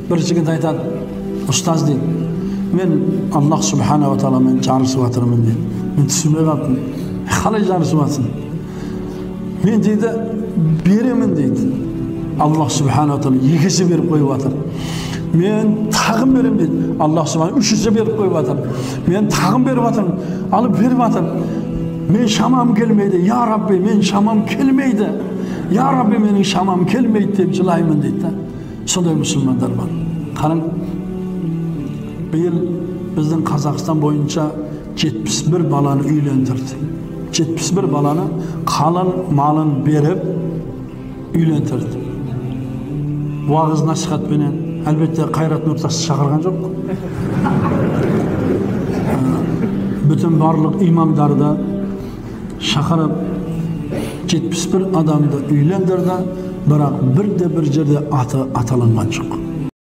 Бір жігіт айтады, ұстаз дейді, мен Аллах субханала тағаламен жарысып жатырмын дейді. Мен түсінбей қалыппын, қалай жарысып жатсың? Мен дейді, беремін дейді. Аллах субханала тағала 2 есе беріп қойып жатыр. Мен тағын беремін дейді. Аллах субхана 3 есе беріп қойып жатыр. Мен тағын беріп жатырмын, алып беріп жатырмын. Мен шамам келмейді, я Рабби, мен шамам келмейді. Я Рабби, менің шамам келмейді деп жылаймын дейді да. Сондай мұсылмандар бар. Қараң, биыл біздің Қазақстан бойынша 71 баланы үйлендірді. 71 баланы қалың малын беріп үйлендірді. Уағыз насихатпенен, әлбетте Қайрат Нұртасты шақырған жоқ. Бүтін барлық имамдарды шақырып 71 адамды үйлендірді, бірақ бірде бір жерде аты аталынған жоқ.